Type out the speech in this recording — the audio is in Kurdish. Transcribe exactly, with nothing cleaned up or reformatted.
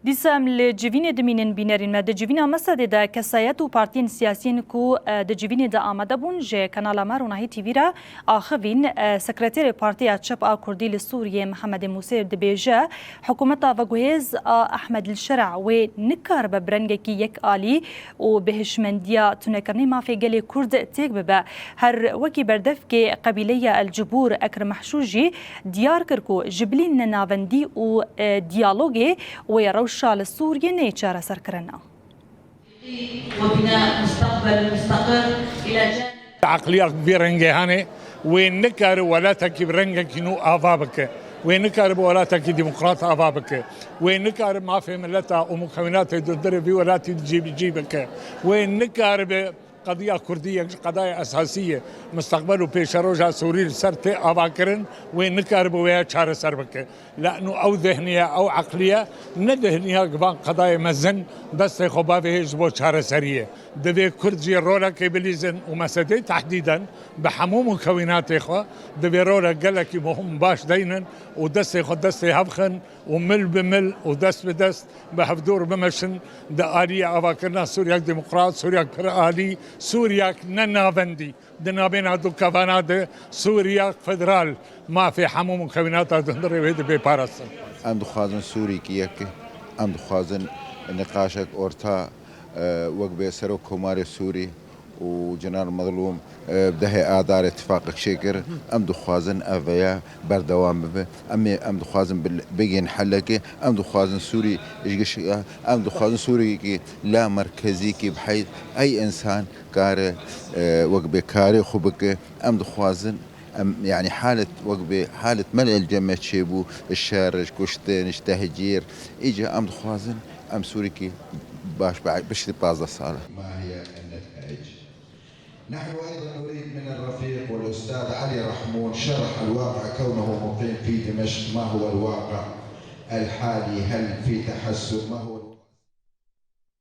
Dîsa em li civînê dimînin bînerên me. Di civîna Mesedê de kesayet û partiyên siyasiyên ku, e, di civînê de amade bûn ji kanala me Ronahî T V re axivîn, e, sekreterê Partiya Çep a Kurdî li Sûriyê Mihemedê Mûsê dibêje, hikûmeta veguhêz a Ehmed Lişera wê nikaribe bi rengekî yekalî û bi hişmendiya tunekirinê mafê gelê Kurd têk bibe. Her wekî berdevkê qebîleya El Cibûr Ekrim Mehşû jî diyar kir ku ji bilî nenavendî û, e, diyalogê wê rewşa li Sûriyê neyê çareserkirin. وبناء مستقبل مستقر إلى جانب Eqliya vê rengê hene, wê nikare welatekî bi rengekî nû ava bike. Wê nikare bi welatekî demokrat ava bike. Wê nikare mafê mileta û mukewinatê di hundirê vî welatî de cîbicî bike. Wê nikaribe qediya Kurdî yek ji qedaya esasî ye. Misteqbel û pêşeroja Sûrî li ser tê avakirin, wê nikaribe wêya çareser bike. Lano ew zihniye, ew eqliye ne zihniya van qedayê mezin destê xwe bavê ji bo çareseriyê. Divê Kurd jî rolekê bilîzin û Mesedê tehdîden bi hemû mukewînatê xwe divê rolek gelekî muhim baş deynin û destê xwe destê hev xin û mil bi mil û dest bi dest bi hevdor bimeşin di aliyê avakirina Sûriyek demokrat, Sûriyek pir alî, Sûriyek ne navendî. Di navbêna du kevana de Sûriya federal mafê hemû mukewînata di hundirê wê de bê parastin. Em dixwazin Sûriyekî yek e. Em dixwazin niqaşek orta, e, wek bê Serok Komarê Sûrî û Ceneral Mezlûm, e, dehê Adarê tifaqek çêkir. Em dixwazin ev veya berdewam bibe. Em ê, em dixwazin bil-, bigihên helekê. Em dixwazin Sûrî ji giş-, em dixwazin Sûriyekî la merkezîkî biheyt ey însan kare, e, wek bê karê xwe bike. Em dixwazin, em, yanî halet wek bê halet mel el ceme çêbû, şer, kuştin, tehcîr. Îca em dixwazin em Sûriyekî baş be-, piştî pazdeh sal e. ما هي النتائج؟ نحن أيضًا نريد من الرفيق والأستاذ علي رحمون شرح الواقع، كونه مقيم في دمشق، ما هو الواقع الحالي؟ هل في تحسن؟ ما هو